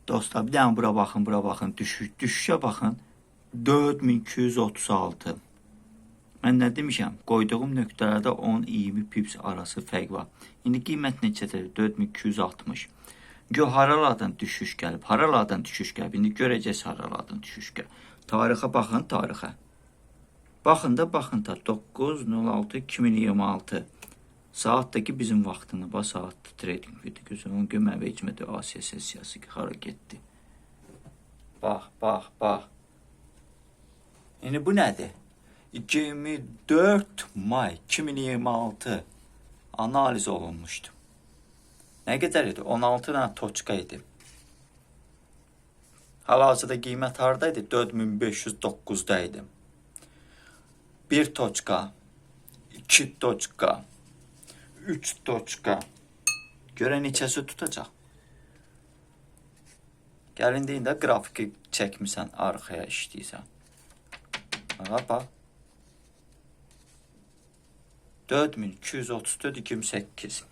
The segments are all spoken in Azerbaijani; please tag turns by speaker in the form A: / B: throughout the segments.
A: Dostlar, bir dənə bura baxın, bura baxın. Düşüş, düşüşə baxın. 4236. Mən nə demişəm? Qoyduğum nöqtələrdə 10-20 pips arası fərq var. İndi qiymət neçədir? 4260. Gör haralardan düşüş gəlib, haralardan düşüş gəlib. İndi görəcəksiniz haralardan düşüş gəlib. Tarixə baxın, tarixə. Baxın da, baxın da 9.06.2026 saatdakı bizim vaxtını, bax saatda trading video gözüm. Onu gör mənim vecimə Asiya sessiyası ki, hara getdi. Bax, bax, bax. İndi bu nədir? 24 may 2026 analiz olunmuşdu. Nə qədər idi? 16 dənə toçka idi. Hal-hazırda qiymət hardaydı? 4509-da idi. 1 toçka, 2 toçka, 3 toçka. Görə neçəsi tutacaq? Gəlin deyin də qrafiki çəkmisən, arxaya işləyirsən. Aha, bax. 4234 28.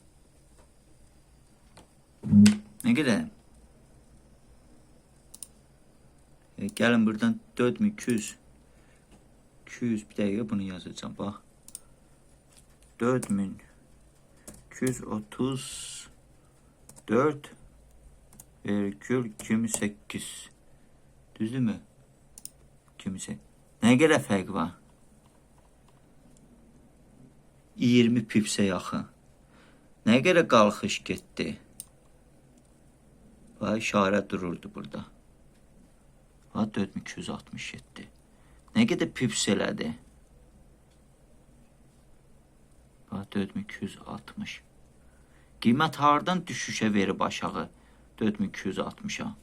A: Nə qədər? Gəlin buradan 4200 200 bir dəqiqə bunu yazacağam bax. 4234 virgül 28. Düzdürmü? 28. Nə qədər fərq var? 20 pipsə yaxın. Nə qədər qalxış getdi? Bax, işarə dururdu burada. Bax, 4267. Nə qədər pips elədi? Bax, 4260. Qiymət hardan düşüşə verib aşağı? 4260-a.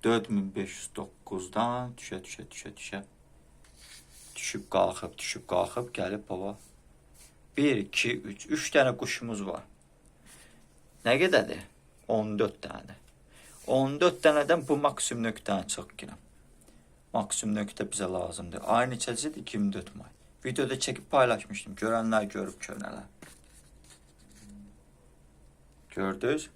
A: 4509-dan düşə düşə düşə düşə. Düşüb qalxıb, düşüb qalxıb gəlib baba. 1 2 3 3 dənə quşumuz var. Nə qədərdir? 14 dənə. 14 dənədən bu maksimum nöqtəni çıx gələm. Maksimum nöqtə bizə lazımdır. Ay neçəsidir? 24 may. Videoda çəkib paylaşmışdım. Görənlər görüb köhnələr. Gördünüz?